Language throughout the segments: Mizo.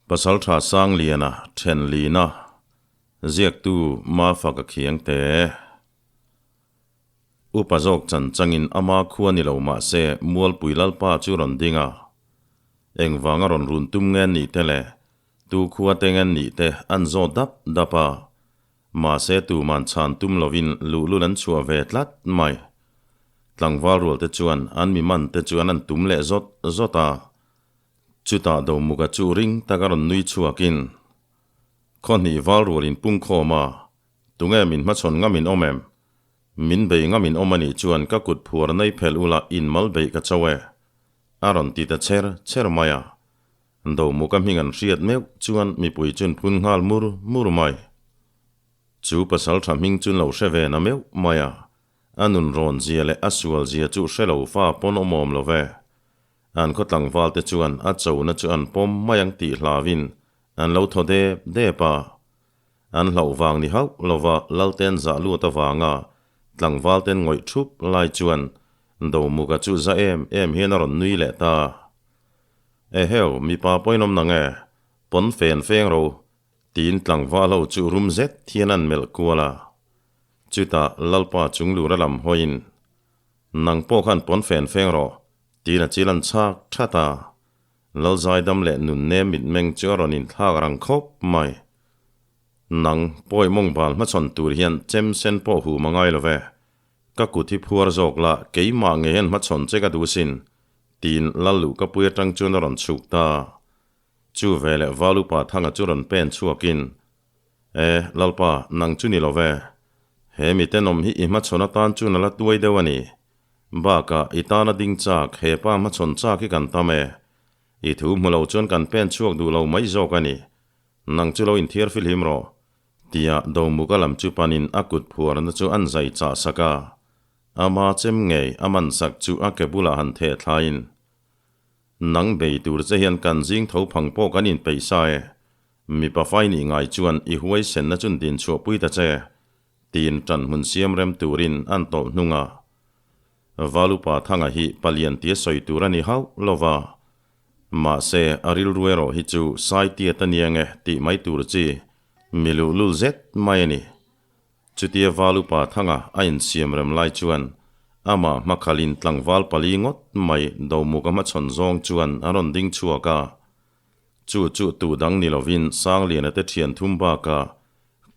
Pasaltha Sangliana Thenlina ziaktu Mafaka Khiangte. Upa zawk chan changin ama khua ni lo mah se Mualpui Lalpa chu rawn ding a. Engvanga rawn run tum nge nih te leh tu khua te nge nih te an zawt dap dap a. Mahse tuman chhan tum lovin luhlul an chhuah ve tlat mai. Tlangval rual te chuan an mi man te chuan an tum leh zawt zawt a. Chutah Domuka chu ring tak a rawn nui chhuakin, Khawhnih val rual in pung khawm a, tunge min hmachhawn ngam in awm em? Min bei ngam in awm a nih chuan ka kut phuar nei phelh ula in mal beih ka cho e, a rawn ti ta cher cher mai a. Domuka hming an hriat meuh chuan mipui chun phun nghal mur mur mai. Chu pasal tha hming chun lo hre ve na meuh mai a, a nun rawn zia leh a sual zia chu hre lo fa pawn awm awm lo ve. An khaw tlangval te chuan a chona chu an pawm mai ang tih hlauin an lo thaw dep dep a. An hlauh vang ni hauh lova Lalten zah lut avanga tlangval ten ngawih thup lai chuan Domuka chu za em em hian a rawn nui leh ta. Eheu, mipa pawhin awm nang e, pawn fen feng ro, tiin tlangval ho chu rum zet hian an melh kual a. Chutah Lalpa chunglura lam hawiin, Nang pawh khan pawn fen feng rawh, tiin a chil an chhak that a. Lal zaidam leh nun nem mitmeng chu a rawn inthlak rang khawp mai. Nang, pawi mawng bal hmachhawn tur hian chem sen pawh hum a ngai lo ve. Ka kut hi phuar zawk la, keimah ngei hian hmachhawn che ka duh sin, tiin Lal luhkapui atang chuan a rawn chhuk ta. Chu veleh Valupa Thanga chu rawn pen chhuakin, E, Lalpa, nang chu ni lo ve. He mi tenawm hi i hmachhawn atan chuan a la tuai deuh a ni. Bakah, i tana ding chak, he pa hmachhawn chak hi kan tam e. I thu hmu lo chuan kan pen chhuak duh lo mai zawk a ni. Nang chu lo inthiar fihlim rawh. Tia Domuka lam chu panin a kut phuarna chu an zai chah sak a. Ama chem ngei a man sak chu a ke bulah han theh thlaiin, Nang bei tur che hian kan zing tho phang pawh kan inpeih sa e. Mipa fai nih ngai chuan i huaisenna chun din chhuahpui ta che, tiin ṭan hmun siam rem turin an tawlh hnung a. Valupa Thanga hi palian tia sawi tur a ni hauh lo va. Mahse, a rilru erawh hi chu Saitiat a nia nge tih mai tur chi mi luhlul zet mai a ni. Chutia Valupa Thanga a insiam rem lai chuan amah hmakhalin tlangval pali ngawt mai Domuka hmachhawn zawng chuan a rawn ding chhuak a. Chu chu tu dang ni lovin Sangliana te thian thum bakah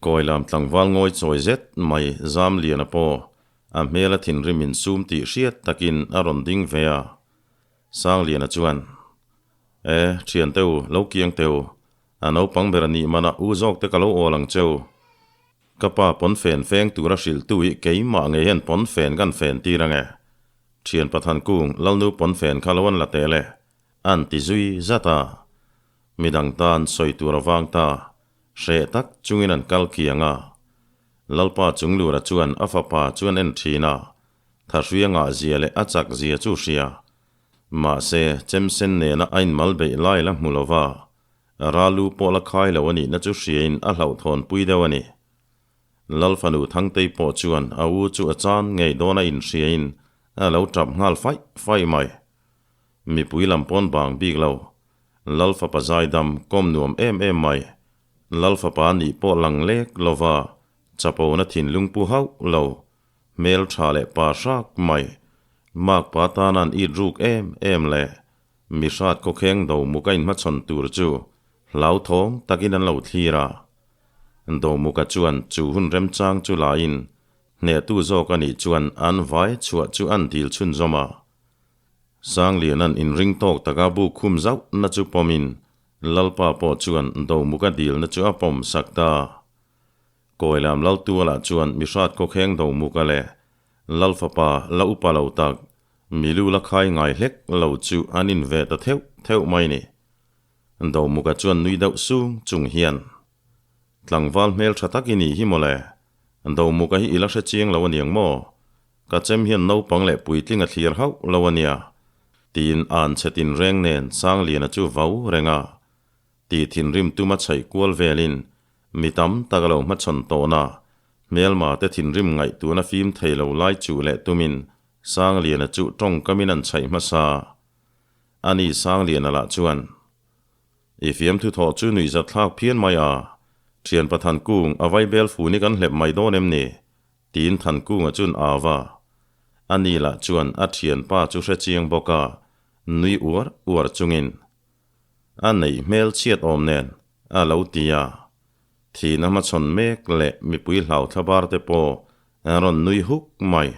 Kawilam tlangval ngawi chawi zet mai Zamliana pawh a hmel a thinrim insum tih hriat takin a rawn ding ve a. Sangliana chuan, E, thian teu, lo kiang teu, a naupang ber a nih manah u zawk te ka lo awl ang cheu. Ka pa pawn fen feng tura hrilh tu hi keimah ngei hian pawn fen kan fen tir ang e. Thian Pathan kung Lalnu pawn fen kha lo an la tel e. An ti zui zat a. Midang tan sawi tur a vang ta. Hreh tak chungin an kal kiang a. Lalpa Chunglura chuan a fapa chuan en thin a. Thahruia ngah zia leh a chak zia chu hria. Mahse, Chemsen nena a inmal beih lai la hmu lova, Ralu pawh la khai lo a nihna chu hriain a hlauhthawnpui deuh a ni. Lal fanu Thangtei pawh chuan a u chu a chan ngei dawn a inhriain a lo tap nghal faih faih mai. Mipui lam pawn bang bik lo. Lal fapa zaidam kawm nuam em em mai. Lal fapa nih pawh lang lek lova chapona thinlung pu hauh lo. Hmel tha leh pa hrak mai. Mak pa tan an it ruk em em le. Mi hrat khawkheng do muka inhmachhawn tur chu hlauthawng takin an lo thlir a. Do muka chuan chu hun remchang chu lain hnehtu zawk a nih chuan an vai chhuah chu an dil chhunzawm a. Sangliana'n inring tawk taka bu khum zauh na chu pawmin Lalpa pawh chuan do muka dilna chu a pawm sak ta. Kawilam Laltuala chuan mi hrat khawkheng do muka leh Lal fapa la upa lo tak, mi lu la khai ngai hlek lo chu an in ve ta theuh theuh mai ni. Do muka chuan nui deuh sung chung hian, Tlangval hmel tha tak i nih hi mawle, do muka hi i la hre chiang lo aniang maw? Ka chem hian naupang leh puitling a thlir hauh lo ania, tiin an chhe tinreng nen Sangliana chu vau reng a. Tih thinrim tuma chhaih kual velin mi tam tak a lo hmachhawn tawn a, hmelma te thinrim ngaihtuahna fim thei lo lai chuh leh tumin Sangliana chu tawngkamin an chhaih hmasa. Ani Sangliana lah chuan, I fiamthu thawh chu nuihzat thlak phian mai a, Thian Pathan kung a vaibel fun i kan hlep mai dawn em ni? Tiin Thankunga chuan au a. Ani lah chuan a thianpa chu hre chiang bawk a, nui uar uar chungin, A neih hmel chhiat awm nen, a lo ti a. Thihna hmachhawn mek leh mipui hlau thlabar te pawh an rawn nui huk mai.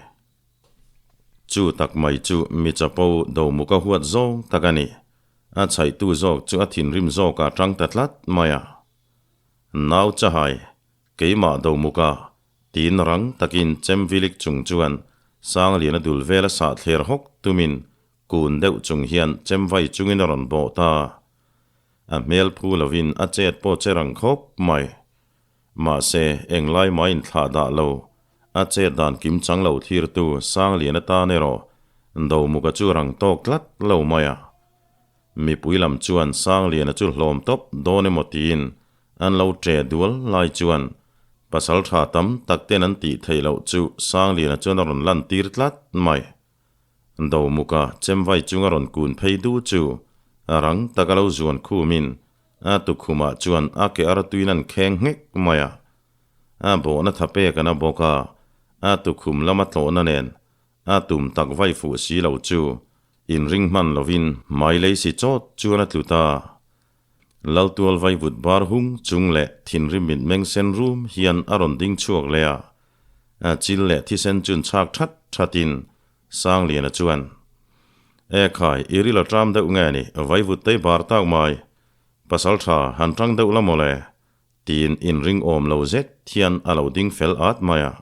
Chu tak mai chu mi chapo domuka huat zawng tak a ni. A chhaihtu zawk chu a thinrim zawkah tang ta tlat mai a. Nau chahai, keimah domuka, tiin rang takin Chemvilik chung chuan Sangliana dul vela sah thler hawk tumin kun deuh chung hian chemvai chungin a rawn bawh ta. A hmel phu lovin a chet pawh che rang khawp mai. Mahse, englai maiin thlah dah lo, a chet dan kim chang lo thirtu Sanglian atan erawh Domuka chu rang tawk tlat lo mai a. Mipui lam chuan Sangliana chu hlawm tawp dawn emaw tiin an lo ṭe dual lai chuan pasal ṭha tam tak ten an tih theih loh chu Sangliana chuan a rawn lan tir tlat mai. Domuka chemvai chunga rawn kun phei du chu rang taka lo zuan khumin a tukhumah chuan a ke artuin an kheng nghek mai a. A bawhna tha pek an a bawk a, a tukhum lama tlawhna nen a tum tak vai fuh si lo chu inring hman lovin hmai lei si chawt chuan a tlu ta. Laltual vaivut bar hung chung leh thinrim mitmeng sen rum hian a rawn ding chhuak leh a. A chil leh thisen chun chhak that thatin Sangliana chuan, E khai, i ril a ṭam deuh nge ni, vaivut tei bar tak mai, pasal ṭha han ṭang deuh la mawle, tiin inring awm lo zet hian a lo ding fel at mai a.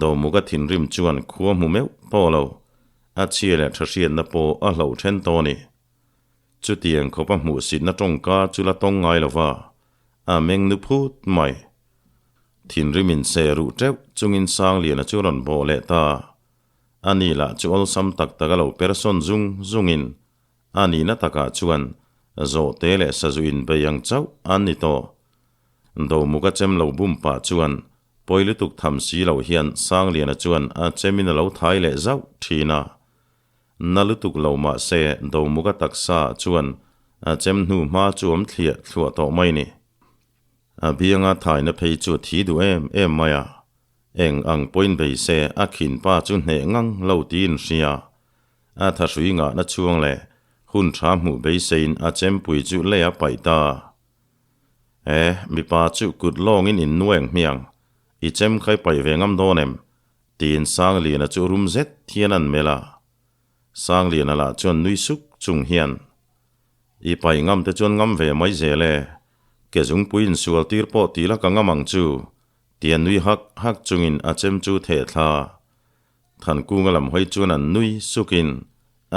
Domuka thinrim chuan khua hmu meuh pawh lo, a chhia leh ṭha hriatna pawh a hloh ṭhen tawh a ni. Chutiang khawpa hmuhsitna ṭawngka chu la tawng ngai lo va, a meng nu phut mai. Thinrim in se ruh teuh chungin Sangliana chu rawn bawh leh ta. Ani lah chu awlsam tak tak a lo per sawn zung zungin a nihna takah chuan zawhte leh sazu inbei ang chauh an ni tawh. Domuka chem lo bum pah chuan pawi lutuk tham si lo hian Sangliana chuan a chemin a lo thai leh zauh thin a. Na lutuk lo mah se Domuka taksa chuan a chem hnu hma chu awm thliah thluah tawh mai ni. A bianga thaina phei chu a thi duh em em mai a, eng ang pawhin bei se a khin pa chu hneh ngang lo tiin hria. A thahrui ngahna chhuang leh hun tha hmuh beiseiin a chempui chu lei a paih ta. E, mipa chu kut lawngin in nueng hmiang, i chem kha i paih ve ngam dawn em? tiin Sangliana chu rum zet hian an melh a. Sangliana lah chuan nui suk chung hian, I paih ngam te chuan ngam ve mai zel e, ke zungpui insual tir pawh ti la ka ngam ang chu, tia nui hak hak chungin a chem chu theh thla. Thankunga lam hawi chuan an nui sukin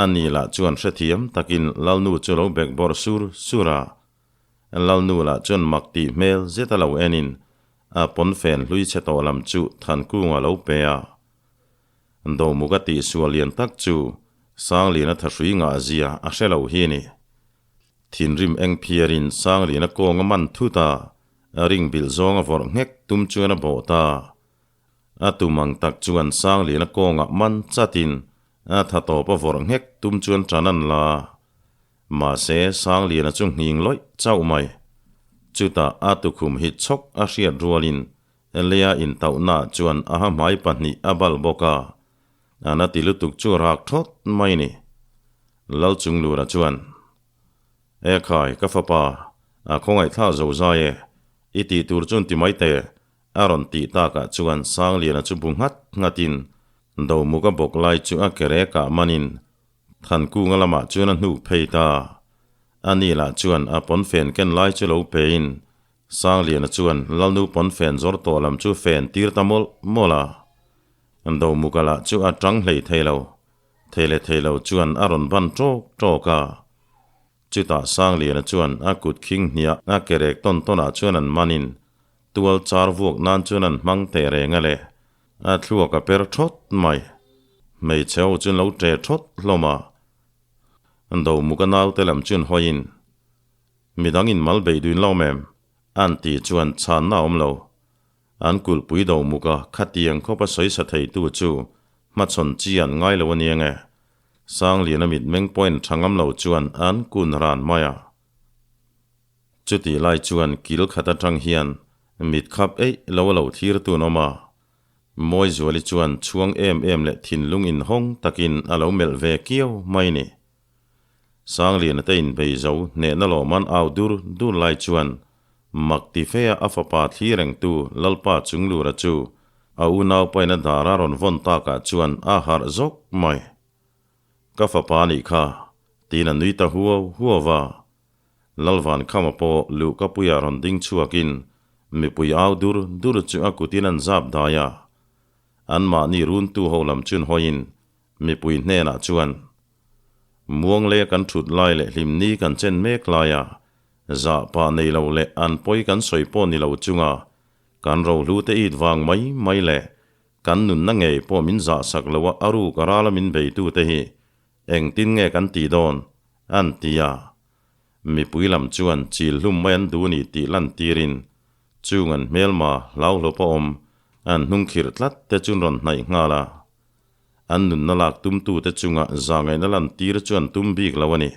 a ni lah chuan hrethiam takin Lalnu chu lo bek bawrh sur sur a. Lalnu lah chuan mak tih hmel zet a lo enin a pawnfen hlui chhe tawh lam chu Thankunga lo pe a. Domuka tihsual lian tak chu Sangliana thahrui ngah zia a hre lo hi ni. Thinrim eng phiarin Sangliana kawng a man thut a, a ring bilh zawng a vawrh nghek tum chuan a bawh ta. A tum ang tak chuan Sangliana kawngah man chatin a tha tawp a vawrh nghek tum chuan tan an la. Mahse Sangliana chu nghing lawih chauh mai. Chutah a tukhum hi chhawk a hriat rualin Leia intauhnaah chuan a ha hmai pahnih a bal bawk a, a na ti lutuk chu rak thawt mai ni. Lalchunglura chuan, E khai, ka fapa, a khawngaihthlak zo zai e, i tih tur chuan ti mai teh, a rawn tih takah chuan Sangliana chu bu nghat nghatin Domuka bawk lai chu a ke rekah manin Thankunga lamah chuan a hnuk phei ta. Ani lah chuan a pawnfen ken lai chu lo pein Sangliana chuan Lalnu pawnfen zawr tawh lam chu fen tir ta mawlh mawlh a. Domuka lah chu a tang hlei thei lo. Thei leh thei lo chuan a rawn ban tawk tawk a. Chutah Sangliana chuan a kut khing hniah a ke rek tawn tawnah chuan an manin tual char vuak nan chuan an hmang teh reng a le. A thluak a per thawt mai. Hmeichhe ho chuan lo ṭe thawt hlawm a. Domuka naute lam chuan hawiin Midang in mal beih duin lo mem? An tih chuan chhanna a awm lo. An kulhpui do muk a, khatiang khawpa sawi sa theitu chu hmachhawn chi an ngai lo a nia nge? Sangliana mitmeng point tha ngam lo chuan an kun ran mai a. Chutih lai chuan kil khat atang hian mit khap eih lo a lo thlir tun awm a. Mawizuali chuan chhuang em em leh thinlung inhawng takin a lo melh ve kiau mai ni. Sangliana te inbei zo hnehna lawman au dur dur lai chuan mak ti fea a fapa thli rengtu Lalpa Chunglura chu a unaupaina dara rawn vawn takah chuan a harh zawk mai. Ka fapa nih kha, tiin a nui ta huau huau va. Lalvankhama pawh luhkapuia rawn ding chhuakin mipui au dur dur chu a kutin an zap dai a. Anmahni runtu ho lam chun hawiin mipui hnenah chuan, Muanglei a kan thut lai leh hlimni kan chen mek laia zah pah nei lo leh an pawi kan sawi pawh ni lo chunga kan rohlu te it vang mai mai leh Kan nunna ngei pawh min zah sak lo a, a ruk a rala min beitute hi engtin nge kan tih dawn? an ti a. Mipui lam chuan chil hlum mai an duh ni tih lantirin chung an hmelma hlauhlawp a awm an hnung khirh tlat te chun rawn hnaih nghal a. An nunna lak tumtute chunga zahngaihna lantir chu an tum bik lo a ni.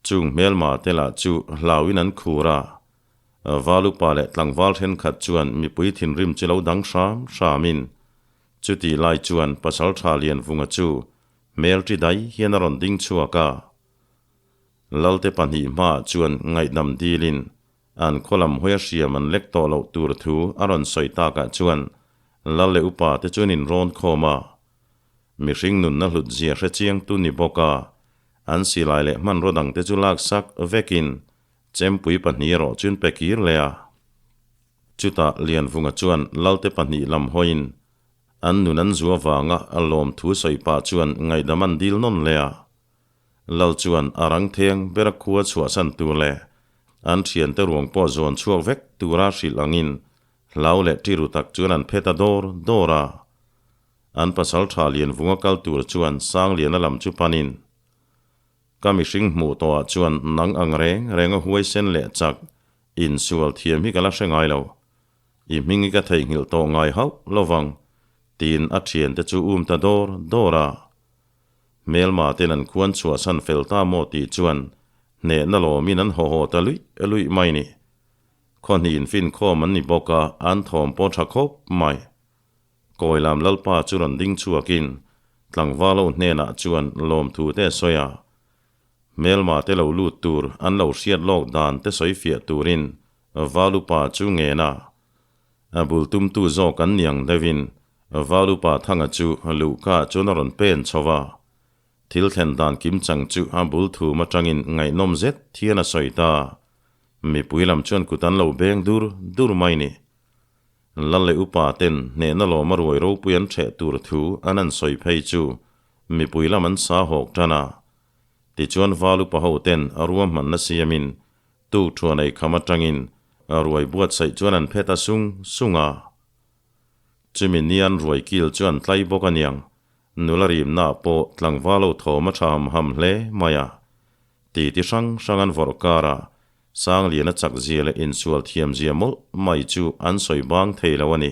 Chung hmelma te lah chu hlauin an khur a, Valupa leh tlangval thenkhat chuan mipui thinrim chu lo dang hram hramin chutih lai chuan Pasaltha Lianvunga chu hmel ṭi dai hian a rawn ding chhuak a. Lalte pahnih hmaah chuan ngaihdam dilin an khaw lam hawi a hriam an lek tawh loh tur thu a rawn sawi takah chuan Lal leh upa te chuan inrawn khawm a. Mihring nunna hlut zia hre chiangtu ni bawk a, an silai leh hmanraw dangte chu laksak vekin Chempui pahnih erawh chuan pe kir leh a. Chutah Lianvunga chuan Lalte pahnih lam hawiin an nun an zu avanga a lawmthu sawi pah chuan ngaihdam an dil nawn leh a. Lal chuan a rang theng bera khua chhuahsan tur leh an thiante ruang pawh zawn chhuak vek tura hrilh angin hlau leh ṭiru tak chuan an phet a dawr dawr a. An pasalṭha Lianvunga kal tur chuan Sangliana lam chu panin Ka mihring hmuh tawhah chuan nang ang reng reng a huaisen leh chak insual thiam hi ka la hre ngai lo. I hming hi ka theihnghilh tawh ngai hauh lovang, tiin a thiante chu um ta dawr dawr a. Hmelma ten an khuan chhuahsan fel ta maw tih chuan hnehna lawmin an haw haw ta luih luih mai ni. Khawhnih infinkhawm an ni bawk a, an thawm pawh tha khawp mai. Kawilam Lalpa chu rawn ding chhuakin tlangval ho hnenah chuan lawmthu te a sawi a. Hmelma te lo lut tur an lo hriat lawk dan te sawi fiah turin Valupa chu ngen a. A bul tumtu zawk an niang deuhin Valupa Thanga chu luhka chuan a rawn pen chho va. Thil thlen dan kim chang chu a bul thum atangin ngaihnawm zet hian a sawi ta. Mipui lam chuan kut an lo beng dur dur mai ni. Lal leh upa ten hnehna lawma ruai ropui an ṭheh tur thu an an sawi phei chu mipui lam an sa hawk ṭan a. Tichuan val upa ho ten a ruahmanna siamin tuk ṭhuan ei kham aṭangin ruai buatsaih chuan an phet a sung sung a. Chumi nian ruai kil chu an tlai bawk aniang, nula rimna ah pawh tlangval ho thawm a ṭha ham ham hle mai a. Titi hrang hrang an vawrh kar a, Sangliana chak zia leh insual thiam zia mawlh mai chu an sawi bang thei lo a ni.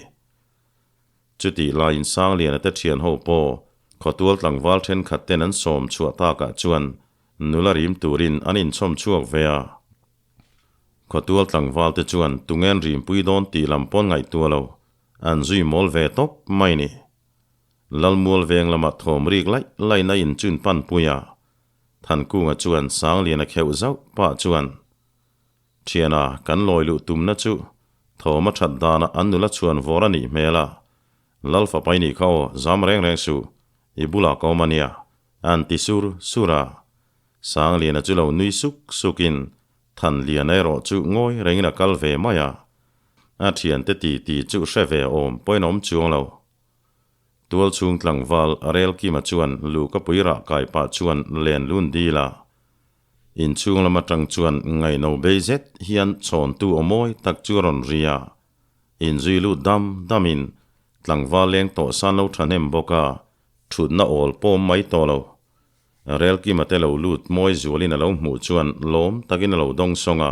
Chutih laiin Sangliana te thian ho pawh khawtual tlangval thenkhat ten an sawm chhuah takah chuan nula rim turin an inchhawm chhuak ve a. Khawtual tlangval te chuan tungen rimpui dawn tih lam pawn ngaihtuah lo, an zui mawl ve tawp mai ni. Lalmual veng lamah thawm rik laih laihna inchun panpui a, Thankunga chuan Sangliana kheuh zauh pah chuan, Thiana, kan lawi luh tumna chu thawm a that danah an nula chhuan vawr a nih hmel a, Lal fapa i nih kha aw, zam reng reng suh, i bulah ka awm a nia, an ti sur sur a. Sangliana chu lo nui suk sukin Thanliana erawh chu ngawi rengin a kal ve mai a, a thiante titi chu hre ve awm pawhin a awm chuang lo. Tual chhung tlangval Relkima chuan luhkapui rah kai pah chuan len lun dil a. Inchhung lam atang chuan ngaihno bei zet hian chhawntu aw mawi tak chu a rawn ri a. Inzui lut dam damin tlangval leng tawh san lo thahnem bawk a, thutna awl pawm mai tawh lo. Relkima te lo lut mawi zualin a lo hmuh chuan lawm takin a lo dawng sawng a,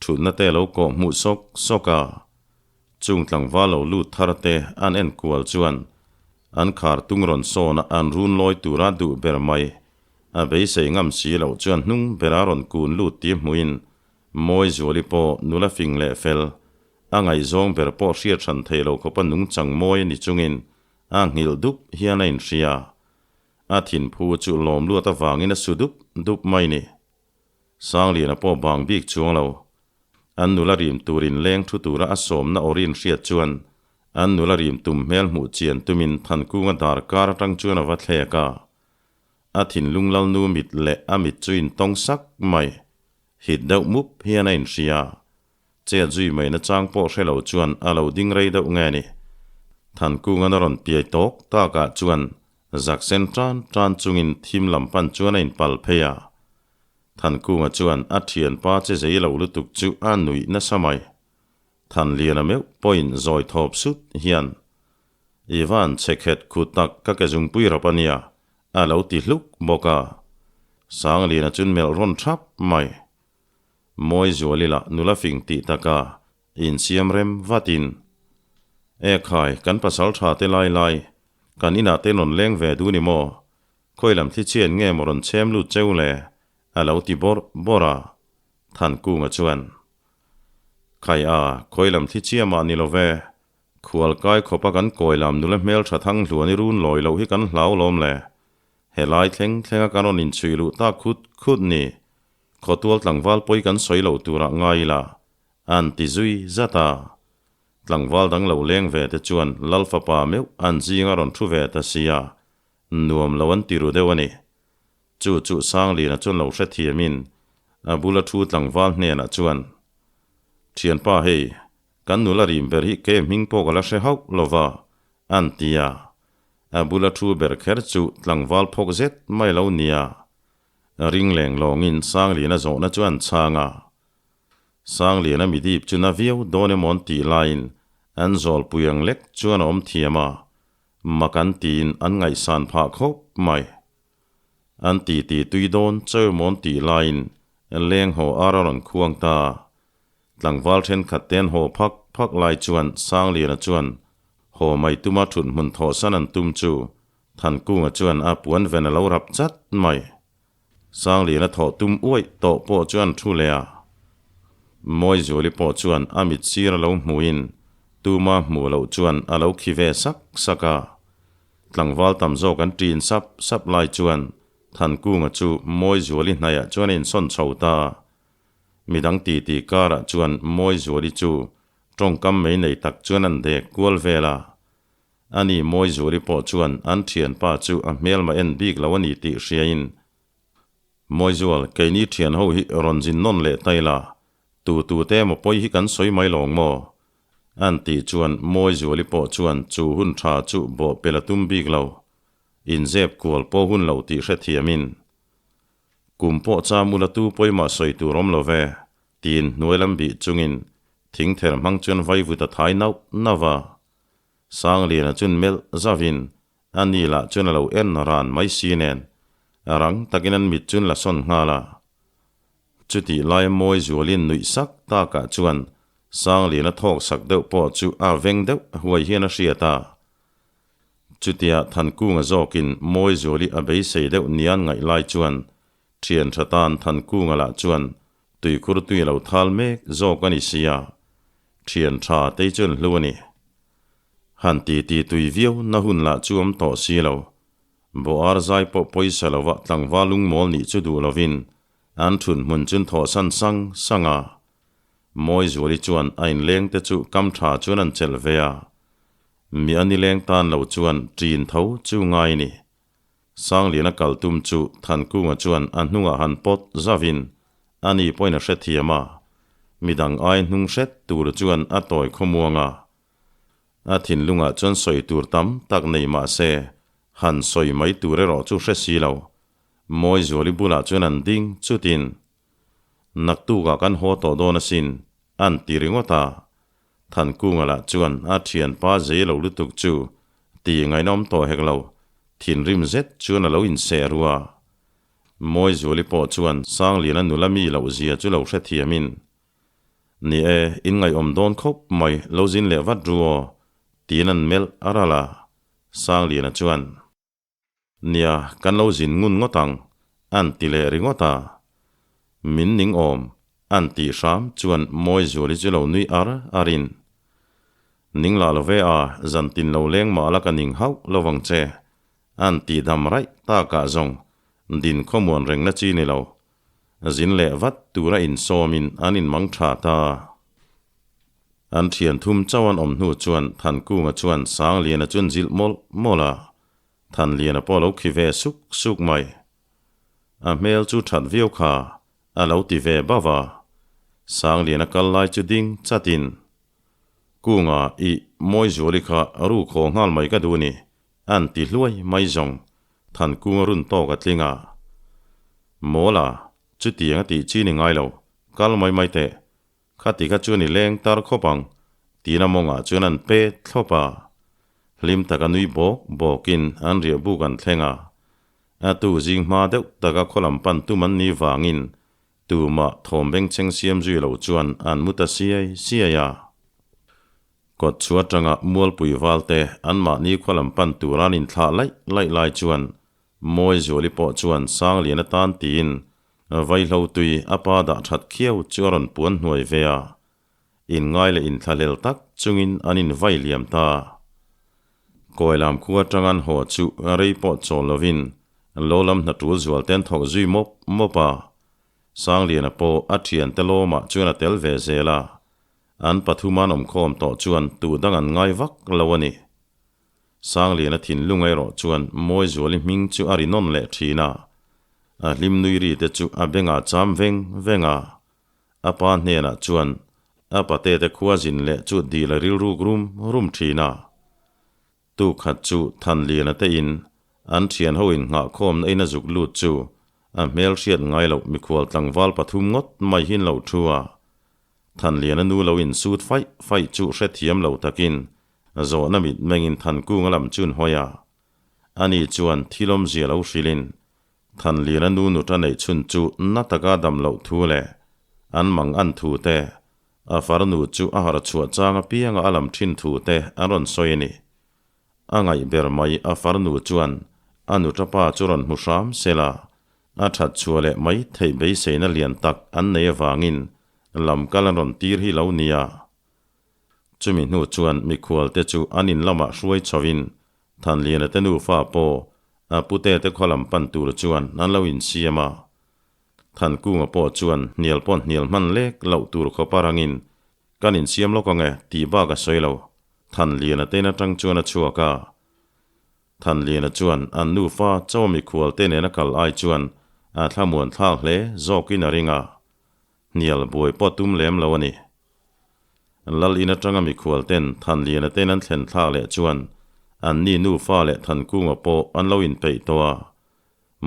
thutna te a lo kawh hmuh sawk sawk a. Chung tlangval lo lut thar te an en kual chuan an khar tung rawn sawn a, an run lawi tura duh ber mai. A beisei ngam si loh chuan hnung bera rawn kun lut ti hmuhin Mawizuali pawh nula fing leh fel, a ngaihzawng ber pawh hriat hran thei lo khawpa nungchang mawi a ni chungin a nghilh dup hian a inhria. A thinphu chu lawm luat avangin a su dup dup mai ni. Sangliana pawh bang bik chuang lo. An nula rim turin leng thu tura a sawmna awrin hriat chuan an nula rim tum hmel hmuh chian tumin Thankunga dar kar atang chuan a va thlek a. A thinlung lalnu mit leh a mit chu intawng sak mai. Hit deuh mup hian a inhria. Chet zui mai nachang pawh hre lo chuan a lo ding rei deuh nge ni. Thankungan a rawn piai tawk takah chuan zaksen tan tan chungin thim lam pan chuan a inpal phei a. Thankunga chuan a thianpa che zei lo lutuk chu a nuih nasa mai. Thanliana meuh pawhin zawi thawp sut hian, I van che khet khu tak ka ke zungpui rap a nia, a lo ti hluk bawk a. Sangliana chuan melh rawn thap mai. Mawizuali lah nula fing tih taka insiam rem vatin, E khai, kan pasal tha te lai lai, kan inah te rawn leng ve duh ni maw? Khawi lam thli chian nge maw rawn chhem lut cheu le? a lo ti bawrh bawrh a. Thankunga chuan, Khai a, khawi lam thli chiah mah ni lo ve, khual kai khawpa kan kawi lam nula hmeltha thang hluan i run lawi loh hi kan hlau lawm le. Helai thleng thlenga kan rawn inchhui luh tak khut khut ni. Khawtual tlangval pawi kan sawi lo turah ngai ila, an ti zui zat a. Tlangval dang lo leng ve te chuan Lal fapa meuh an zinga rawn thu ve ta sia, nuam lo an ti ru deuh a ni. Chu chu Sangliana chuan lo hrethiamin a bula thu tlangval hnenah chuan, Thianpa hei, kan nula rim ber hi ke hming pawh ka la hre hauh lo va, an ti a. A bula thu ber kher chu tlangval phawk zet mai lo nia. Ring leng lawngin Sangliana zawhna chu an chhang a. Sangliana midip chu na viau dawn emaw an tih laiin an zawlpui ang lek chuan a awm thiam a, mak an tiin an ngaihsan phah khawp mai. An titi tui dawn cheu emaw an tih laiin leng haw ar a rawn khuang ta a. Tlangval thenkhat te an haw phak phak lai chuan Sangliana chuan haw mai tuma thut hmun thawhsan an tum chu Thankunga chuan a puan ven a lo rap chat mai. Sangliana thawh tum uaih tawh pawh chuan thu leh a. Mawizuali pawh chuan a mit sir a lo hmuhin tuma hmuh loh chuan a lo khi ve sak sak a. Tlangval tam zawk an ṭin sap sap lai chuan Thankunga chu Mawizuali hnaiah chuan a insawn chho ta. Midang titi karah chuan Mawizuali chu ṭawngkam mei nei tak chuan an dek kual vel a. Ani Mawizuali pawh chuan an thianpa chu a hmelma en bik lo a ni tih hriain, Mawizual, keini thian ho hi rawn zin nawn leh ta ila, tu tu te emaw pawi hi kan sawi mai lawng maw? An tih chuan Mawizuali pawh chuan chu hun tha chu bawh pel a tum bik lo, inzep kual pawh hun lo tih hrethiamin, Kum pawh cham ula tu pawimah sawi tur awm lo ve, tiin hnuai lam bih chungin thingther hmang chuan vaivut a thai nauh nauh a. Sangliana chuan melh zavin a ni lah chuan a lo en ran mai si nen rang takin an mit chuan la sawn nghal a. Chutih laia mawi zualin nuih sak takah chuan Sangliana thawk sak deuh pawh chu a veng deuh huai hian a hriat a. Chutia Thankunga zawkin mawi zuali a beisei deuh nian ngaih lai chuan thian tha tan Thankunga lah chuan tuikhur tui a lo thal mek zawk a ni sia. Thian tha tei chuan hlu a ni. Han ti ti tui viau na hun lah chu awm tawh si lo. Bawhar zai pawh pawisa lova tlangval lungmawl nih chu duh lovin an thun hmun chun thawhsan sang sang a. Mawizuali chuan a inleng te chu kam tha chuan an chelh ve a. Mi a nileng tan lo chuan ṭin tho chu ngai ni. Sangliana kal tum chu Thankunga chuan a hnungah han pawt zavin ani pawhin a hrethiam a, midang ai hnung hret tur chuan a tawi khawmuang a. A thinlungah chuan sawi tur tam tak nei mah se, han sawi mai tur erawh chu hre si lo. Mawizuali bulah chuan an ding chutin, Naktukah kan haw tawh dawn asin, an ti ringawt a. Thankunga lah chuan a thianpa zei lo lutuk chu ti ngainawm tawh hek lo, thinrim zet chuan a lo inseh ru a. Mawizuali pawh chuan Sangliana nula mi loh zia chu lo hrethiamin, Ni e, in ngaihawm dawn khawp mai, lo zin leh vat ru aw, tiin an melh a ral a. Sangliana chuan. Nia, kan lo zin ngun ngawt ang, an ti leh ringawt a. Min ning awm, An tih hram chuan Mawizuali chu lo nui ar ar in, Ning lah lo ve a, zan tin lo leng mah la ka ning hauh lo vang che. An tih dam raih takah zawng din khawmuan reng na chi ni lo. Zin leh vat tura insawmin an inmang tha ta. An thian thum chauh an awm hnu chuan Thankunga chuan Sangliana chu an zilh mawlh mawlh a, Thanliana pawh a lo khi ve suk suk mai. A hmel chu that viau kha a lo ti ve bauh a, Sangliana kal lai chu ding chatin, Kunga i Mawizuali kha ru khaw nghal mai ka duh ni, an ti hluai mai zawng Thankunga run tawk a tling a. Mawla, chutiang a tih chi ni ngai lo, kal mai mai teh, Khati kha chuan i leng tar khawp ang, tiin a mawngah chuan an pet thlawp a. Hlim taka nui bawk bawkin an riah buk an thleng a. A tu zing hma deuh taka khawlam pan tum an nih vangin tumah thawm bengchheng siam zui lo chuan an mu ta siai siai a. Kawt chhuah atanga Mualpui valte anmahni khawlam pan tura an inthlah laih laih lai chuan Mawizuali pawh chuan Sanglian atan tiin Vaihlo tui a pa dah that khiau chu a rawn puan hnuai ve a, inngai leh inthlahlel tak chungin an invai liam ta. Kawilam khua atang an haw chu rei pawh chawl lovin lo lam hna tul zual te an thawk zui mawp mawp a, Sangliana pawh a thiante lawmah chuan a tel ve zel a, an pathum an awmkhawm tawh chuan tu dang an ngai vak lo a ni. Sangliana thinlung erawh chuan Mawizuali hming chu a ri nawn leh thin a, a hlim nui ri te chu a bengah cham veng veng a. A pa hnenah chuan a pate te khua zin leh chu dil a rilruk rum rum thin a. Tu khat chu Thanliana te in an thian ho in nghahkhawmna in a zuk lut chu a hmel hriat ngai loh mikhual tlangval pathum ngawt mai hi an lo thu a. Thanliana nu lo insut faih faih chu hrethiam lo takin Zawhna mit mengin Thankunga lam chun hawi a, ani chuan thil awmzia lo hrilhin Thanliana nu nuta neih chhun chu na taka dam loh thu leh an mang an thu te, a farnu chu a harh chhuah chang apianga a lam thin thu te an rawn sawi a ni. A ngaih ber mai a farnu chuan a nuta pa chu rawn hmu hram sela, a that chhuah leh mai theih beiseina lian tak an nei avangin lam kal an rawn tir hi lo nia. Chumi hnu chuan mikhualte chu an in lamah hruai chhoin Thanliana te nufa pawh a pute te khaw lam pan tur chuan an lo insiam a. Thankunga pawh chuan hnial pawh hnial hman lek loh tur khawpa rangin kan insiam lawk ang e tih bak a sawi lo. Thanliana te in atang chuan a chhuak a. Thanliana chuan an nufa chaw mikhualte nena kal ai chuan a thlamuan thlak hle zawkin a ring a. Hnial buai pawh tum lem lo a ni. Lal in atanga mikhual ten Thanliana ten an thlen thlak leh chuan an ni nufa leh Thankunga pawh an lo inpeih tawh a.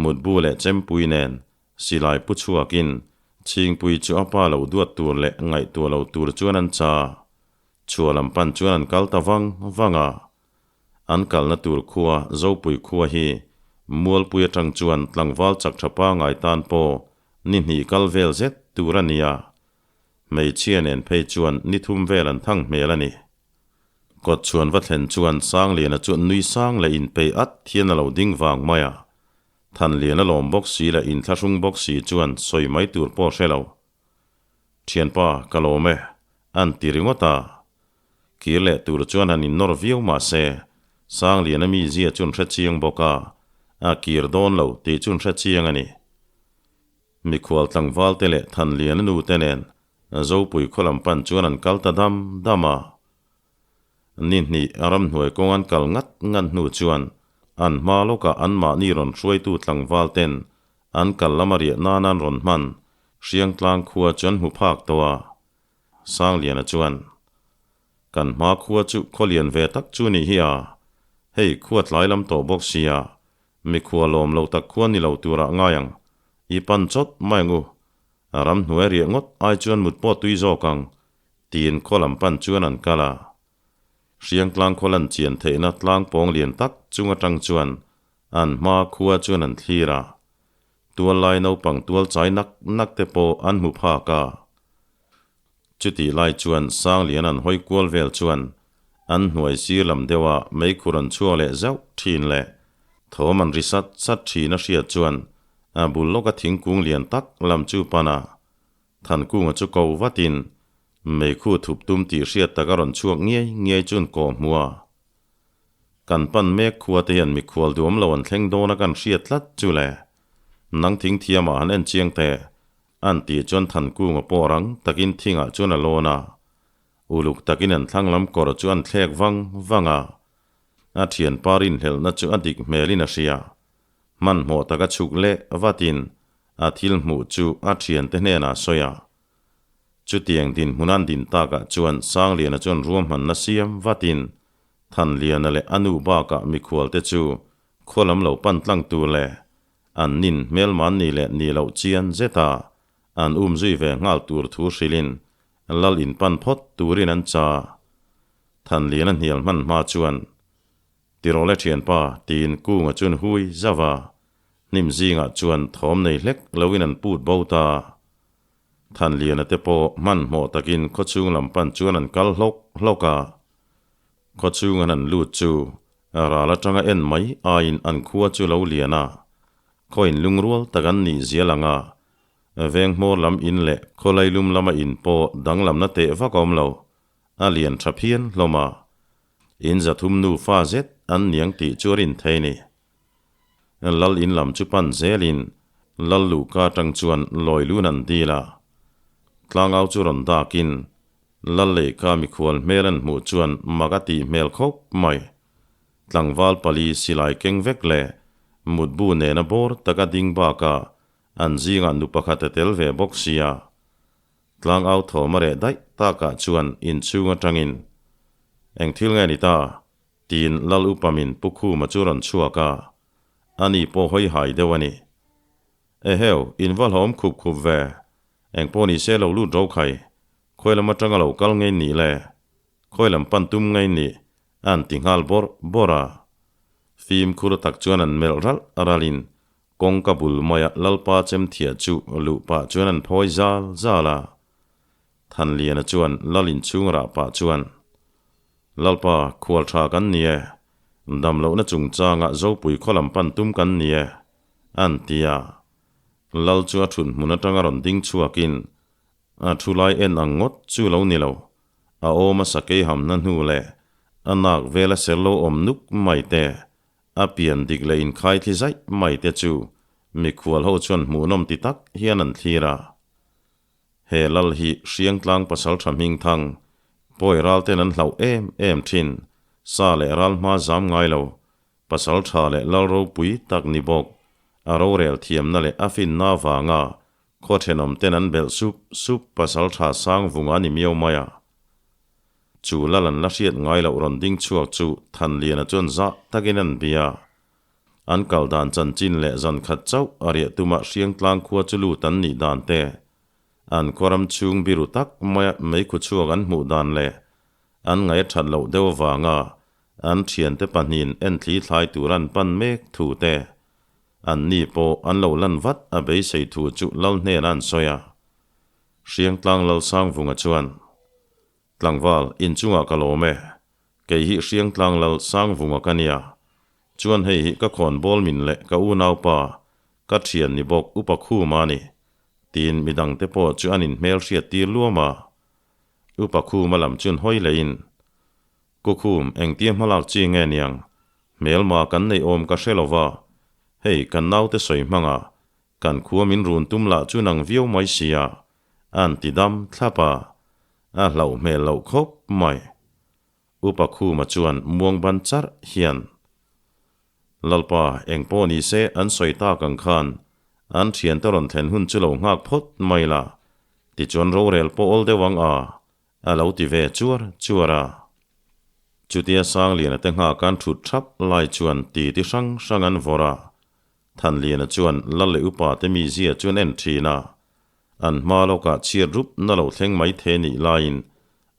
Mutbu leh Chempui nen silai pu chhuakin Chhingpui chu a pa lo duat tur leh ngaihtuah lo tur chuan an cha. Chhuah lam pan chuan an kal ta vang vang a. An kalna tur khua Zopui khua hi Mualpui atang chuan tlangval chak tha pangai tan pawh ni hnih kal vel zet tur a ni a, hmeichhia nen phei chuan ni thum vel an thang hmel a ni. Kawt chhuan va thlen chuan Sangliana chu nui sang leh inpeih at hian a lo ding vang mai a, Thanliana lawm bawk si leh inthlahrung bawk si chuan sawi mai tur pawh hre lo. Thianpa, ka lawm e, an ti ringawt a. Kir leh tur chuan han innawr viau mah se, Sangliana mizia chu an hre chiang bawk a, a kir dawn lo tih chu an hre chiang a ni. Mikhual tlangval te leh Thanliana nu te nen Zopui khaw lam pan chuan an kal ta dam dam a. Ni hnih ramhnuai kawng an kal ngat ngat hnu chuan an hma lawkah anmahni rawn hruaitu tlangval ten an kal lama riah nan an rawn hman Hriangtlang khua chu an hmu phak tawh a. Sangliana chuan, Kan hma khua chu khaw lian ve tak chu nih hi a, hei khua tlai lam tawh bawk sia, mikhua lawm lo tak khua ni lo turah ngai ang, i pan chawt mai ang u, ramhnuai riah ngawt ai chuan mut pawh tui zawk ang, tiin khaw lam pan chuan an kal a. Hriangtlang khaw lan chian theihna tlang pawng lian tak chung atang chuan an hma khua chuan an thlir a. Tual lai naupang tual chai nak nak te pawh an hmu phak a. Chutih lai chuan Sanglian an hawi kual vel chuan an hnuai sir lam deuha meikhur an chhuak leh zauh thin leh thawm an ri sat sat thin a hriat chuan a bul lawka thingkung lian tak lam chu pan a. Thankunga chu ko vatin meikhu thup tum tih hriat tak a rawn chhuak ngiai ngiai chuan kawh hmu a. Kan pan mek khua te hian mikhual duam lo an thleng dawn a kan hriat tlat chu le. Nang thing thiamah han en chiang teh. An tih chuan Thankunga pawh rang takin thingah chuan a lawn a. Uluk takin an thlang lam kawr chu an thlek vang vang a. A thianpa rinhlelhna chu a dik hmelin a hria. Hmanhmawh taka chhuk leh vatin a thil hmuh chu a thiante hnenah a sawi a. Chutiang dinhmun an din takah chuan Sangliana chuan ruahmanna siam vatin Thanliana leh a nu bakah mikhualte chu khaw lam lo pan tlang tur leh an nin hmelman ni leh ni loh chian zeta an um zui ve nghal tur thu hrilhin Lal in pan phawt turin an cha. Thanliana hnial hman hma chuan Tirawh le thianpa, tiin Kunga chuan hui zauh a, hnim zingah chuan thawm nei hlek loin an put bo ta. Thanliana te pawh hmanhmawh takin khawchhung lam pan chuan an kal hlawk hlawk a. Khawchhung an han lut chu ral atanga en mai aiin an khua chu lo lian a, khaw inlungrual tak an nih zial ang a, veng hmawr lam in leh khawlai lum lama in pawh danglamna teh vak a awm lo, a lian tha phian hlawm a. In zathum nufa zet an niang tih chu a rin thei ni. Lal in lam chu pan zelin Lal luhka atang chuan lawi lun an dil a. Tlangau chu rawn dakin Lal lehkha mikhual hmel an hmuh chuan mak a tih hmel khawp mai. Tlangval pali silai keng vek leh mutbu nena bawr taka ding bakah an zingah nu pakhat a tel ve bawk sia. Tlangau thawm a reh daih takah chuan inchhung atangin, Eng thil nge ni ta? tiin Lal Upamin Pu Khuma chu rawn chhuak a, ani pawh hawi hai deuh a ni. Eheu, in va hlawm khup khup ve, eng pawh ni se lo lut ro khai, khawi lam atanga lo kal ngei nih le, khawi lam pan tum ngei nih, an ti nghal bawrh bawrh a. Fimkhur tak chuan an melh ralh ralhin Kawngka bul maia Lalpa chemthia chu luh pah chuan an phawi zal zal a. Thanliana chuan Lal inchhung rah pah chuan, Lalpa, khual tha kan ni e. Damlohna chungchangah Zopui khaw lam pan tum kan ni e, an ti a. Lal chu a thut hmun atanga rawn ding chhuakin, A thu lai en ang ngawt chu lo ni lo. A awm a sakei hamna hnu leh a nak vela ser lo awm nuk mai te A pian dik leh inkhai thli zaih mai te chu mikhual ho chuan hmuhnawm ti tak hian an thlir a. He lal hi Hriangtlang pasaltha hmingthang, pawi ral ten an hlauh em em thin, sa leh ral hma zam ngai lo, pasaltha leh lal ropui tak ni bawk, a rorel thiamna leh a finna avanga khaw thenawm ten an belh sup sup pasaltha sang vunga ni miau mai a. Chu lal an la hriat ngai loh rawn ding chhuak chu Thanliana chuan zah takin an bia. An kal dan chanchin leh zan khat chauh a riah tumah Hriangtlang khua chu lut an nih dan te, an khuaram chhung biru tak maia meikhu chhuak an hmuh dan leh an ngaih a that loh deuh avanga an thiante pahnihin enthli thlai tur an pan mek thu te, an ni pawh an lo lan vat a beisei thu chu lal hnenah an sawi a. Hriangtlang Lalsangvunga chuan. Tlangval, inchungah ka lawm e. Kei hi Hriangtlang Lal Sangvunga ka nia. Chuan hei hi ka khawnbawl min leh ka unaupa, ka thian ni bawk Upa Khuma a ni, tiin midangte pawh chu an inhmel hriat tir luam a. Upa Khuma lam chuan hawi leiin, Ku Khum, engtia hmalak chi nge niang? Hmelma kan neih awm ka hre lova, hei kan naute sawi hmanga kan khua min run tum lah chu nang viau mai sia, An ti dam thlap a, a hlauh hmel loh khawp mai. Upa Khuma chuan muang ban charh hian, Lalpa, eng pawh ni se an sawi tak ang khan an thiante rawn thlen hun chu lo nghak phawt mai la, tichuan rorel pawh awl deuh ang a, a lo ti ve chuar chuar a. Chutia Sangliana te nghak an thut thap lai chuan titi hrang hrang an vawrh a, Thanliana chuan Lal leh Upa te mizia chu an en thin a, an hma lawkah chhiat rup na lo thleng mai the nih laiin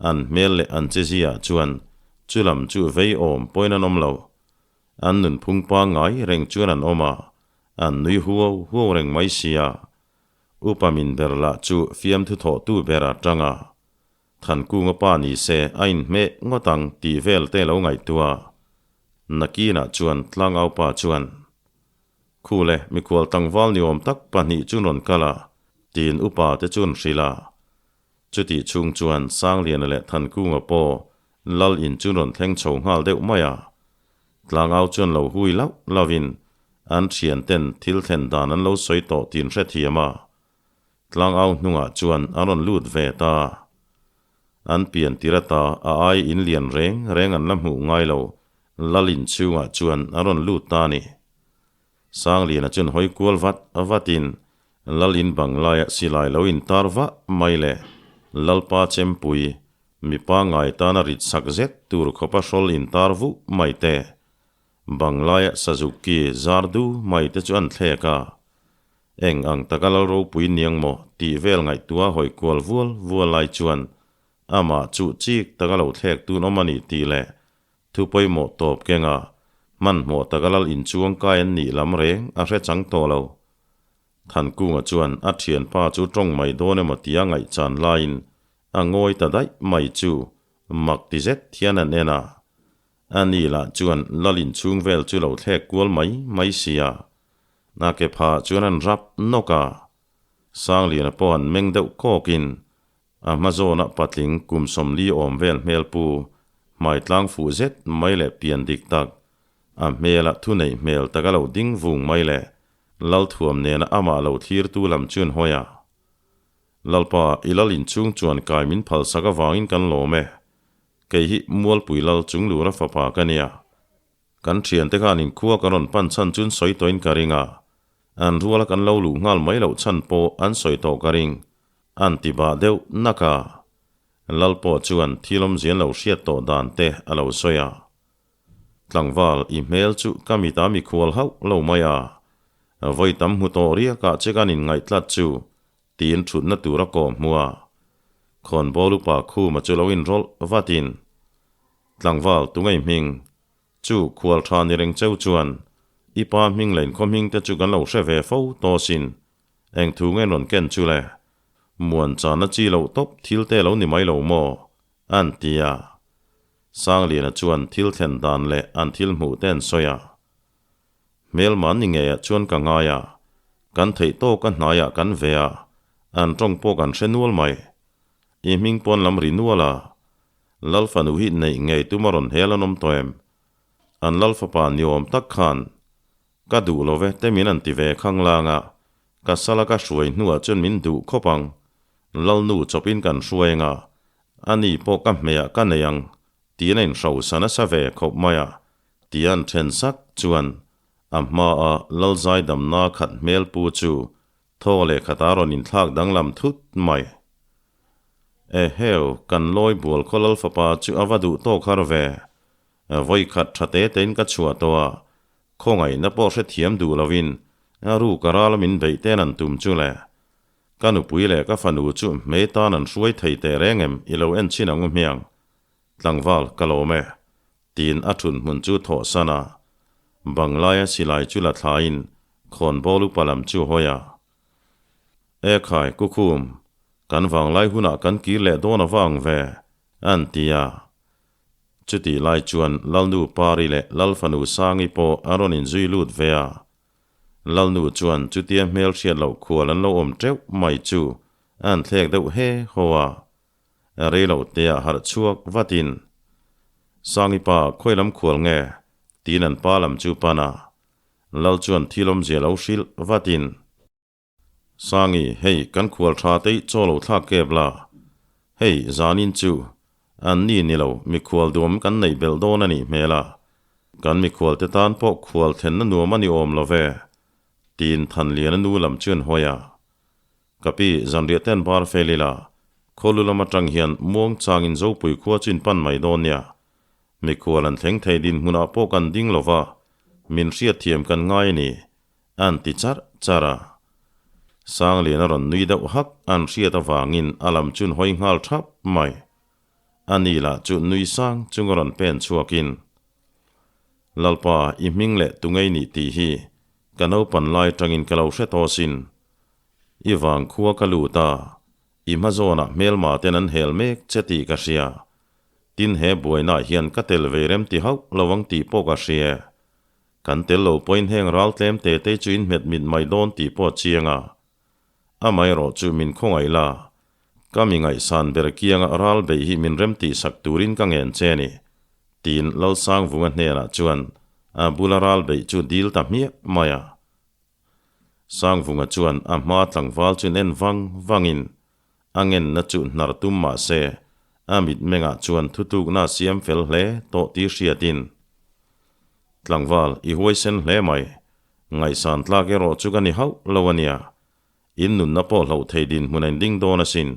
an hmel leh an chezia chuan chu lam chu vei awm pawhin an awm lo. An nunphung pangngai reng chuan an awm a, an nui huau huau reng mai sia. Upa min ber lah chu fiamthu thawhtu ber a tang a, Thankunga pa ni se a inhmeh ngawt ang tih vel te lo ngaihtuah. Nakinah chuan Tlangaupa chuan, Khule, mikhual tlangval ni awm tak pahnih chu rawn kal a, Tiin upa te chu an hrilh a. Chutih chhung chuan Sangliana leh Thankunga pawh Lal in chu rawn thleng chho nghal deuh mai a. Tlangau chuan lo hui lauh lauhin an thian ten thil thlen dan an lo sawi tawh tiin hrethiam a. Tlangau hnungah chuan a rawn lut ve ta. An pian tir ata a ai in lian reng reng an la hmuh ngai lo, Lal in chhungah chuan a rawn lut ta a ni. Sangliana chuan hawi kual vat vatin Lal in bang laia silai lo intar vah mai le Lalpa Chempui, mipa ngai tana rit sak zet tur khawpa hrawl intar vuh mai te, bang laia Sazuki zar du mai te chu an thlek a. Eng ang taka Lal ropui niang maw tih vel ngaihtuah hawi kual vual vual lai chuan amah chu chik taka lo thlek tun awm a ni tih leh Thu pawimawh tawp kenga hmanhmawh taka lal inchuang kai an nih lam reng a hre chang tawh lo. Thankunga chuan a thianpa chu tawng mai dawn emaw tia ngaihchan laiin a ngawi ta daih mai chu mak ti zet hian an en a. Ani lah chuan lal inchhung vel chu lo thlek kual mai mai sia. A ke phah chuan an rap nawk a. Sangliana pawh an meng deuh kawkin A hma zawnah patling kum 40 awm vel hmel pu, hmai tlang fuh zet mai leh pian dik tak, a hmelah thu neih hmel tak a lo ding vung mai leh Lalthuam nena amah lo thlirtu lam chuan hawi a. Lalpa, i lal inchhung chuan kai min phalsak avangin kan lawm e. Kei hi Mualpui Lal Chunglura fapa ka nia. Kan thiante khan inkhua kan rawn pan chhan chuan sawi tawhin ka ring a. An ruala kan lo luh nghal mai loh chhan pawh an sawi tawh ka ring. An ti bah deuh nak a. Lal pawh chuan thil awmzian lo hriat tawh dan te a lo sawi a. Tlangval, i hmel chu ka mit a mikhual hauh lo mai a. Vawi tam hmu tawh riakah che kan inngaih tlat chu, tiin thutna tur a kawh hmu a. Khawnbawl upa Khuma chu lo inrawlh vatin, Tlangval, tungei hming? Chu khual tha ni reng cheu chuan i pa hming leh inkhaw hming te chu kan lo hre ve fo tawh sin. Eng thu nge rawn ken chu le? Muan chana chi loh tawp thil te lo ni mai lo maw? An ti a. Sangliana chuan thil thlen dan leh an thil hmuh te an sawi a. Hmelma ni ngeiah chuan ka ngai a, kan theih tawk a hnaiah kan ve a, an tawng pawh kan hre nual mai. I hming pawn lam ri nual a, Lal fanu hi neih ngei tum a rawn hel an awm tawh em? An lal fapa ni awm tak khan ka duh lo ve te min an ti ve khang lang a, ka sala ka hruai hnuah chuan min duh khawp ang. Lal nu chawpin kan hruai anga, ani pawh ka hmeiah ka nei ang tiin a inhrosa nasa ve khawp mai a, tia an then sak chuan a hmaa lal zaidamna khat hmel pu chu thaw leh khatah a rawn inthlak danglam thut mai. Eheu, kan lawi bual khaw lal fapa chu a va duh tawk har ve. Vawi khat tha te tein ka chhuah tawh a, khawngaihna pawh hrethiam duh loin a ruk a ral min beih ten an tum chu le. Ka nupui leh ka fanu chu hmei tan an hruai thei teh reng em i lo en chin ang u hmiang. Tlangval, ka lawm e. Tiin a thun hmun chu thawh san a, banglaia silai chu la thlain khawnbawl upa lam chu hawi a. E khai, Kukhum, kan vanglai hunah kan kir leh dawn a vang ve, an ti a. Chutih lai chuan Lalnu Pari leh Lalfanu Sangi pawh an rawn inzui lut ve a. Lalnu chuan chutia hmel hriat loh khual an lo awm teuh mai chu an thlek deuh he haw a. Rei lo teah harh chhuak vatin, Sangi pa, khawi lam khual nge? tiin an pa lam chu pan a. Lal chuan thil awmzia lo hrilh vatin. Sangi, hei kan khual tha te i chaw lo thlak kep la. Hei, zanin chu an ni ni lo, mikhual duam kan neih belh dawn a nih hmel a. Kan mikhual te tan pawh khual thlenna nuam a ni awm lo ve, tiin Thanliana nu lam chuan hawi a. Ka pi, zanriah ten bar fel ila, khawlu lam atang hian muang changin Zopui khua chu in pan mai dawn nia. Mikhual an thleng thei dinhmunah pawh kan ding lo va, min hriatthiam kan ngai a ni, an ti charh charh a. Sanglian a rawn nui deuh hak an hriat avangin a lam chun hawi nghal thap mai. Ani lah chu nui sang chung a rawn pen chhuakin, Lalpa, i hming leh tungei nih tih hi ka naupan lai tangin ka lo hre tawh sin. I vang khua ka lut a, i hma zawnah hmelma ten an hel mek che tih ka hria. Tin he buainaah hian ka tel ve rem ti hauh lo ang tih pawh ka hria. Kan tel lo pawhin heng ral tlem te te chu in hmet mit mai dawn tih pawh a chiang a. Amaherawhchu min khawngaih la, ka mi ngaihsan ber kianga ral beih hi min remtihsak turin ka ngen che a ni, tiin Lalsangvunga hnenah chuan a bula ral beih chu dil ta hmiah mai a. Sangvunga chuan a hma tlangval chu en vang vangin a ngenna chu hnar tum mah se a mitmengah chuan thutlukna a siam fel hle tawh tih hriatin, Tlangval, i huaisen hle mai. Ngaihsan tlak erawh chu ka ni hauh lo a nia. In nunna pawh hloh thei dinhmun a inding dawn asin.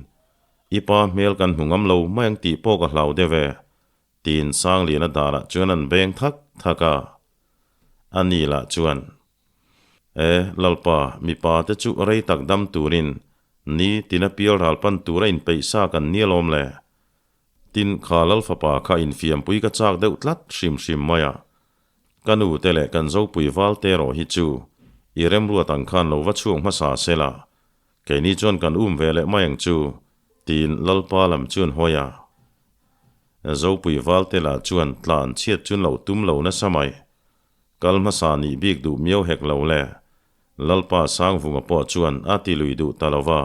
I pa hmel kan hmu ngam lo mai ang tih pawh ka hlau deuh e, tiin Sangliana darah chuan an beng thak thak a. A ni lah chuan, E, Lalpa, mipa te chu rei tak dam turin ni tina pial ral pan tura inpeih sa kan ni alawm le. Tin, kha Lal fapa kha infiampui ka chak deuh tlat hrim hrim mai a. Ka nu te leh kan zopui val te erawh hi chu i remruat ang khan lo va chhuak hmasa se la, keini chuan kan um ve leh mai ang chu, tiin Lalpa lam chuan hawi a. Zopui val te lah chuan tlan chhiat chun lo tum lo nasa mai. Kal hmasa nih bik duh miau hek lo le, Lalpa Sangvunga pawh chuan a ti lui duh ta lo va.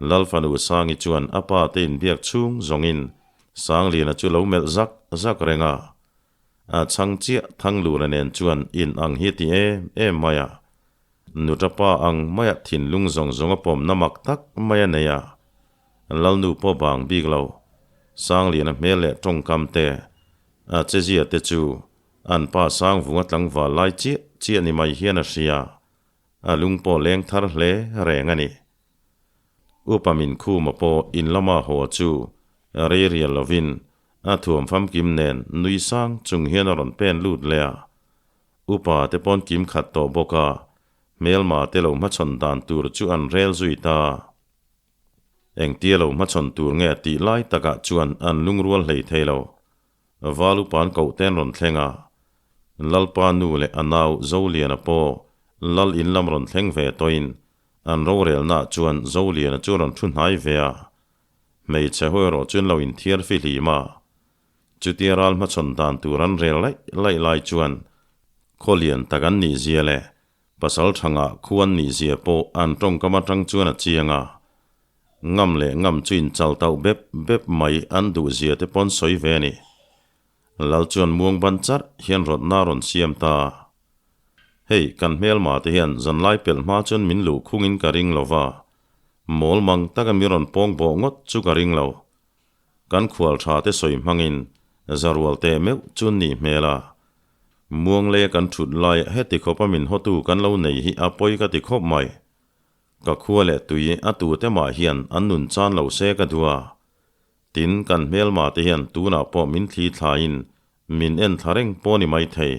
Lalfanu Sangi chuan a pa te inbiak chhung zawngin Sangliana chu lo melh zak zak reng a. A chhang chiah Thanglura nen chuan in ang hi ti em em mai a. Nuta pa ang maia thinlung zawng zawng a pawmna mak tak mai a nei a. Lalnu pawh bang bik lo. Sangliana hmel leh tawngkam te, a chezia te chu an pa Sangvunga tlangval lai chiah chiah ni mai hian a hria. A lung pawh leng thar hle reng a ni. Upa min khuma pawh in lama haw chu rei rial lovin a thuam famkim nen nui sang chung hian a rawn pen lut leh a. Upa te pawn kim khat tawh bawk a, hmelma te lo hmachhawn dan tur chu an rel zui ta. Engtia lo hmachhawn tur nge tih lai takah chuan an lungrual hlei thei lo. Val upa'n koh te an rawn thleng a, Lalpa nu leh a nau Zoliana pawh Lal in lam rawn thleng ve tawhin an rorelnaah chuan Zoliana chu a rawn thu hnai ve a, hmeichhe ho erawh chuan lo inthiar fihlim a. Chutia ral hmachhawn dan tur an rel laih laih lai chuan khawlian tak an nih zia leh pasal thangah khu an nih zia pawh an tawngkam atang chuan a chiang a. Ngam leh ngam chu inchal tauh bep bep mai an duh zia te pawn sawi ve a ni. Lal chuan muang ban charh hian rawtna a rawn siam ta. Hei, kan hmelma te hian zanlai pelh hma chuan min luh khungin ka ring lo va, mawl mang taka mi rawn pawng bawh ngawt chu ka ring lo. Kan khual tha te sawi hmangin zarual teh meuh chu nih hmel a. Muang leia kan thut lai heti khawpa min hawtu kan lo nei hi a pawi ka ti khawp mai. Ka khua leh tui a tute mah hian an nun chan lo se ka duh a. Tin, kan hmelma te hian tunah pawh min thli thlaiin min en thla reng pawh ni mai thei.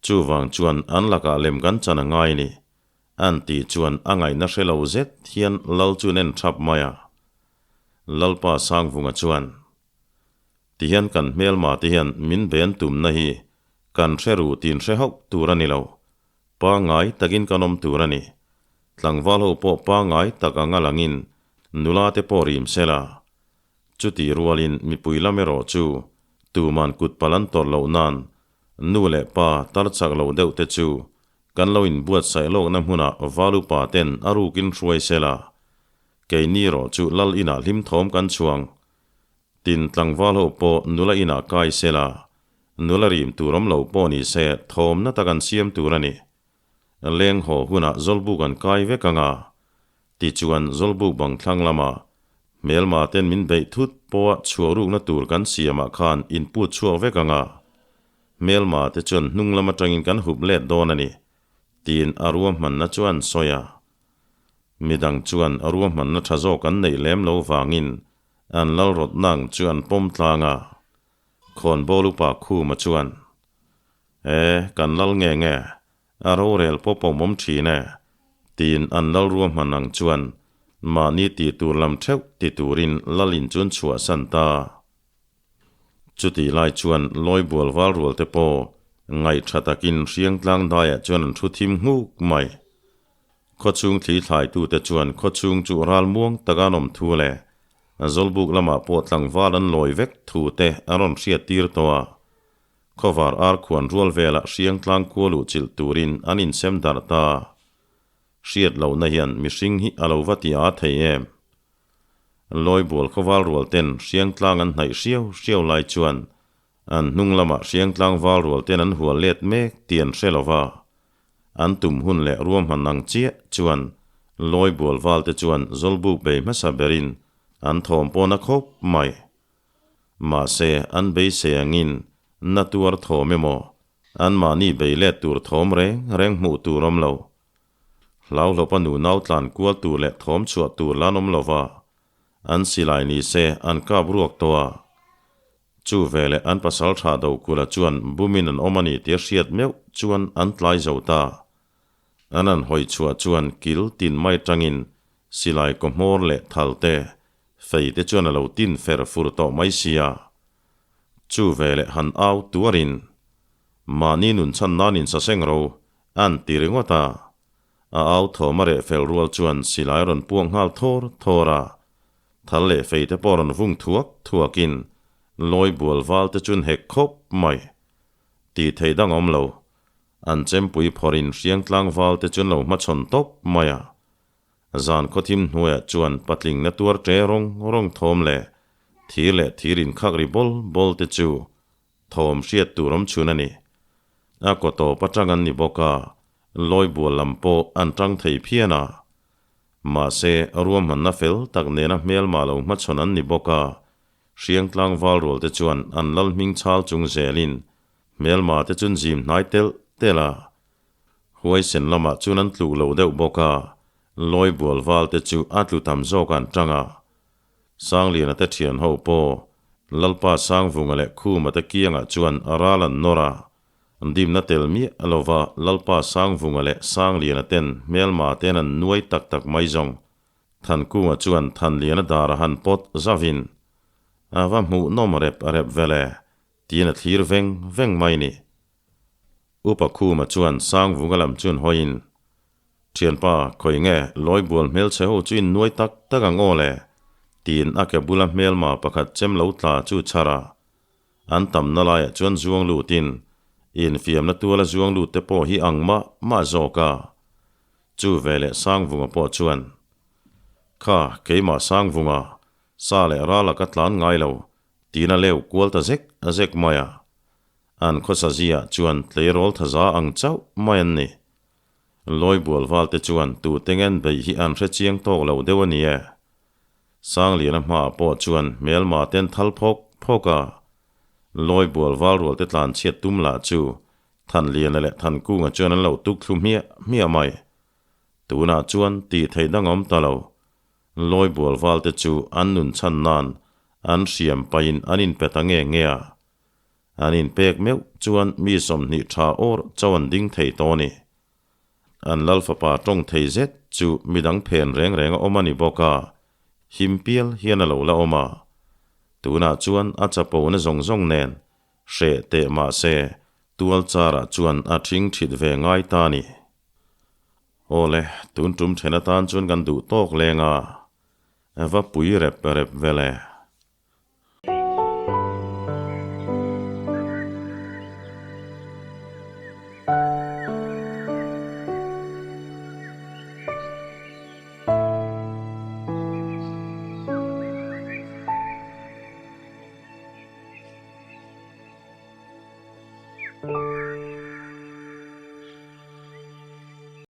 Chuvang chuan an lakah lem kan chan a ngai ni. An tih chuan a ngaihna hre lo zet hian Lal chu an en thap mai a. Lalpa Sangvunga chuan, Tihian kan hmelma te hian min ben tumna hi kan hre ru tin hre hauh tur a ni lo. Pangngai takin kan awm tur a ni. Tlangval ho pawh pangngai tak anga langin nula te pawh rim se la. Chutih rualin mipui lam erawh chu tuman kut pal an tawrh loh nan nu leh pa tar chak lo deuh te chu kan lo inbuatsaih lawkna hmunah val upa ten a rukin hruai se la. Keini erawh chu lal inah hlim thawm kan chhuang. Tin, tlangval ho pawh nula inah kai se la, nula rim tur awm lo pawh ni se thawmna tak an siam tur a ni. Leng haw hunah Zawlbuk an kai vek ang a, tichuan Zawlbuk bang thlang lamah hmelma ten min beih thut pawha chhuah rukna tur kan siamah khan input chhuak vek ang a, hmelma te chuan hnung lam atangin kan hup let dawn a ni, tiin a ruahmanna chu an sawi a. Midang chuan ruahmanna tha zawk an neih lem lo vangin an lalrawtna ang chu an pawm tlang a, khawnbawl upa Khuma chuan, E, kan lal nge nge, a rorel pawh pawmawm thin e, tiin an lal ruahman ang chuan mahni tih tur lam theuh ti turin lalin chu an chhuahsan ta. Chutih lai chuan Lawibual val rual te pawh ngaih tha takin Hriangtlang daiah chuan an thu thim nghuk mai. Khawchhung thli thlaitute chuan khawchhung chu ral muang taka an awm thu leh Zawlbuk lamah pawh tlangval an lawi vek thu te an rawn hriat tir tawh a. Khawvar ar khuan rual velah Hriangtlang kualuh chilh turin an insem darh ta. Hriat lohna hian mihring hi a lo va ti â thei em? Lawibual khawval rual ten Hriangtlang an hnaih hriau hriau lai chuan an hnung lamah Hriangtlang val rual ten an hual let mek tih an hre lo va. An tum hun leh ruahman ang chiah chuan Lawibual val te chuan Zawlbuk bei hmasa berin an thawm pawn a khawp mai. Mahse an beisei angin na tuar thawm emaw anmahni bei let tur thawm reng reng hmuh tur awm lo. Hlauhlawpa nunau tlan kual tur leh thawm chhuah tur lan awm lova, an silai ni se an kap ruak tawh a. Chu veleh an pasal tha do kula chuan bumin an awm a ni tih a hriat meuh chuan an tlai zo ta. An han hawi chhuah chuan kil tin mai tangin silai kaw hmawr leh thal te, fei te chuan a lo tin fer fur tawh mai sia. Chu veleh han au tuarin, Mahni nun chhan nan in saseng ro, An ti ringawt a. A au thawm a reh fel rual chuan silai rawn puak nghal thawr thawr a. Thal leh fei te pawh rawn vung thuak thuakin lawi bual val te chun hek khawp mai. Tih theih dang awm lo. An chempui phawrhin hriangtlang val te chun lo hmachhawn tawp mai a. Zan khawthim hnuaiah chuan patling na tuar ṭe rawng rawng thawm leh thir leh thir inkhak ri bawl bawl te chu Thawm hriat tur awm chhun a ni. A kaw tawp atang an ni bawk a, lawibual lam pawh an tang thei phian a. Mahse, ruahmanna fel tak nena hmelma lo hmachhawn an ni bawk a, Hriangtlang valrual te chuan an lal hming chhal chung zelin hmelma te chun zim hnai telh telh a. Huaisen lamah chuan an tluk lo deuh bawk a, lawibual val te chu a tlu tam zawk an tang a. Sangliana te thian ho pawh Lalpa Sangvunga leh Khuma te kiangah chuan a ral an nawr a, dimna tel miah lova Lalpa Sangvunga leh Sangliana ten hmelma ten an nuai tak tak mai zawng. Thankunga chuan Thanliana dar a han pawt zavin, A va hmuhnawm rep rep vele, tiin a thlir veng veng mai ni. Upa Khuma chuan Sangvunga lam chuan hawiin, Thianpa, khawi nge lawibual hmelchhe ho chu in nuai tak tak ang aw le? tiin a ke bula hmelma pakhat chem lo tla chu chhar a. An tamna laiah chuan zuang lutin, infiamna tuala zuang lut te pawh hi ang mah mah zawk a. Chu veleh Sangvunga pawh chuan, Kha, keimah Sangvunga, sa leh rala ka tlan ngai lo, tiin a leu kual ta zek zek mai a. An khawsa ziah chuan tleirawl thaza ang chauh mai an ni. Lawibual valte chuan tute ngen beih hi an hre chiang tawk lo deuh a ni e. Sangliana hmaah pawh chuan hmelma ten thal phawk phawk a. Lawibual val rualte tlan chhiat tum lah chu Thanliana leh Thankunga chuan an lo tuk thlu hmiah hmiah mai. Tunah chuan tih theih dang awm ta lo. Lawibual valte chu an nun chhan nan an hriam pahin an inpe ta nge nge a. An inpek meuh chuan mi 20 tha awr chauh an ding thei tawh a ni. An lal fapa tawng thei zet chu midang phen reng reng a awm a ni bawk a, him pial hian a lo la awm a. Tunah chuan a chapona zawng zawng nen hreh teh mah se tual charah chuan a thing thit ve ngai ta a ni. Awle, tun tum then atan chuan kan duh tawk leng a, va pui rep rep vel e.